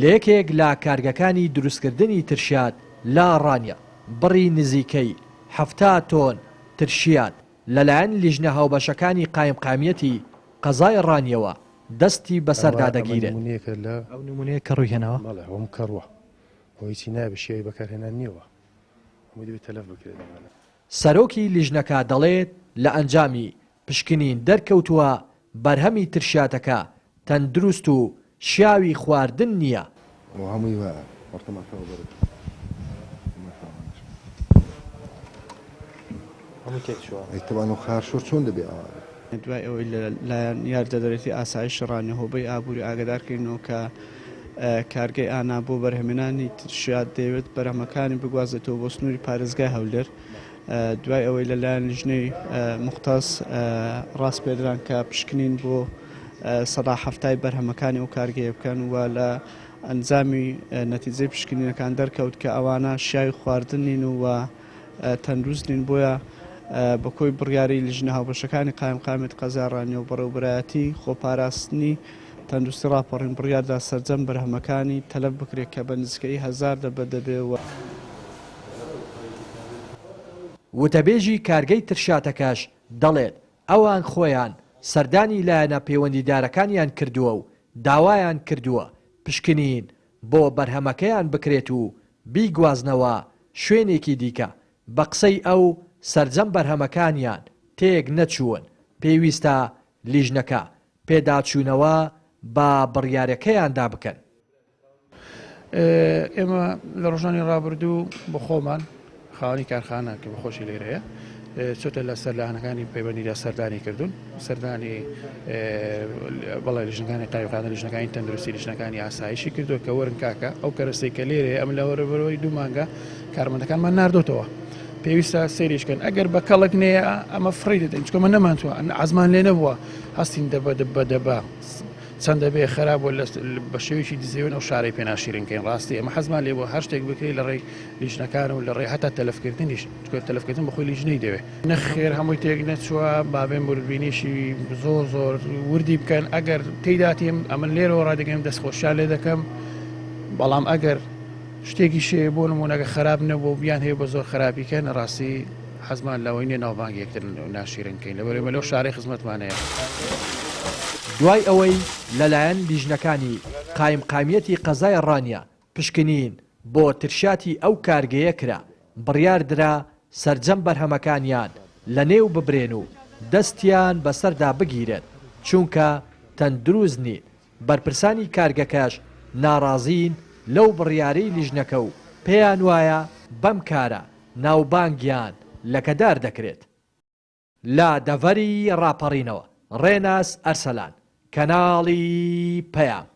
لە یەکێک لە کارگەکانی دروستکردنی ترشیات لە ڕانیە، بڕی نزیکەی 70 تۆن ترشیات لەلایەن لیژنە هاوبەشەکانی قایمقامیەتی قەزای ڕانیەوە دەستی بەسەردا دەگیرێت. ئەو نمونەیە کەڕووی هێناوە؟ بەڵێ ئەوم کەڕووە. ئەوە هیچی نابێ شیاوی بەکارهێنان نییە وا هەمووی دەبێ تەلەف بکرێت ئەمانە. سەرۆکی لیژنەکە دەڵێت، لە ئەنجامی پشکنین دەرکەوتووە بەرهەمی ترشیاتەکە تەندروست و شیاوی خواردن نییە. ئەوە هەمووی وایە وەرتەماکەوە بەرە هەمووی تێکچووە. ئەی تەبعەن ئەو خارشۆر چۆن دەبێ ئاوا بێ. دوای ئەوەی لە لایەن یاریدەدەرێتی ئاسایشی ڕانیە هۆبەی ئابووری ئاگادار کرینەوە کە کارگەی ئانا بۆ بەرهەمێنانی ترشیات دەیەوێت بەرهەمەکانی بگوازێتەوە بۆ سنووری پارێزگای هەولێر دوای ئەوەی لە لایەن لیژنەی موختەس ڕاسپێردران کە پشکنین بۆ 70% بەرهەمەکانی ئەو کارگەیە بکەن و لە ئەنجامی نەتیجەی پشکنینەکان دەرکەوت کە ئەوانە شیاوی خواردن نین و تەندروست نین، بۆیە بە کۆی بڕیاری لیژنە هاوبەشەکانی قایمقامیەتی قەزای ڕانیە و بەڕێوەبەرایەتی خۆپاراستنی تەندروستی ڕاپەڕین بڕیاردا سەرجەم بەرهەمەکانی تەلەف بکرێت کە بە نزیکەیی هەزار دەبە دەبێ و. وتەبێژی کارگەی ترشاتەکەش دەڵێت، ئەوان خۆیان سەردانی لایەنە پەیوەندیدارەکانیان کردووە و داوایان کردووە پشکنین بۆ بەرهەمەکەیان بکرێت و بیگوازنەوە شوێنێکی دیکە، بە قسەی ئەو سەرجەم بەرهەمەکانیان تێک نەچوون، پێویستە لیژنەکە پێداچوونەوە بە بڕیارەکەیاندا بکەن. ئێمە لە ڕۆژانی ڕابردوو بۆ خۆمان خاوەنی کارخانە کە بەخۆشی لێرەیە چۆتە لە سەرلایەنەکانی پەیوەندیدا سەردانی کردوون سەردانی بەڵێ لیژنەکانی قایمقامە لیژنەکانی تەندروستی لیژنەکانی ئاسایشی کردووە کە وەرن کاکە ئەو کەرەسەی کە لێرەیە ئەم لەوەرەبەرەوەی دوو مانگە کارمەندەکانمان ناردۆتەوە پێویستە سەیریشکەن ئەگەر بە کەڵک نەیە ئەمە فڕی دەدەین چکەمە نەمانتوە ئازمان لێ نەبووە هەستین دەبە دەبە دەبە چەند دەبێ خراپ بووە بە شێوەیەکی دزێوێن ئەو شارەی پێ ناشیرین کەین ڕاستی ئێمە حەزمان لێ بووە هەر شتێک بکرێت لە ڕێی لیژنەکان و لە ڕێی هەتا تەلەفکردنیش چونکە تەلەفکردن بەخۆی لیژنەی دەوێ. نەخێر هەمووی تێک نەچووە بابێن وردبینیشی زۆر زۆر وردی بکەن ئەگەر تێیدا تیم ئەمن لێرەوە ڕادەگەم دەستخۆشیان لێ دەکەم بەڵام ئەگەر شتێکیش هەیە بۆ نموونەگە خراپ نەبوو بیان هەیە بە زۆر خراپی کەن ڕاستی حەزمان لەوەی نیە ناوبانگی یەکتر ناشیرن کەین لەبەر ئێمە لەو شارەی خزمەتمان هەیە. دوای ئەوەی لەلایەن لیژنەکانی قایمقامیەتی قەزای ڕانیە پشکنین بۆ ترشاتی ئەو کارگەیە کرا، بڕیاردرا سەرجەم بەرهەمەکانیان لەنێو ببرێن و دەستیان بەسەردا بگیرێت، چونکە تەندروست نین، بەرپرسانی کارگەکەش ناڕازین لەو بڕیارەی لیژنەکە و پێیانوایە بەم کارە ناوبانگیان لەکەدار دەکرێت. لە دەڤەری ڕاپەڕینەوە، ڕێناس ئەرسەلان، کەناڵی پەیام.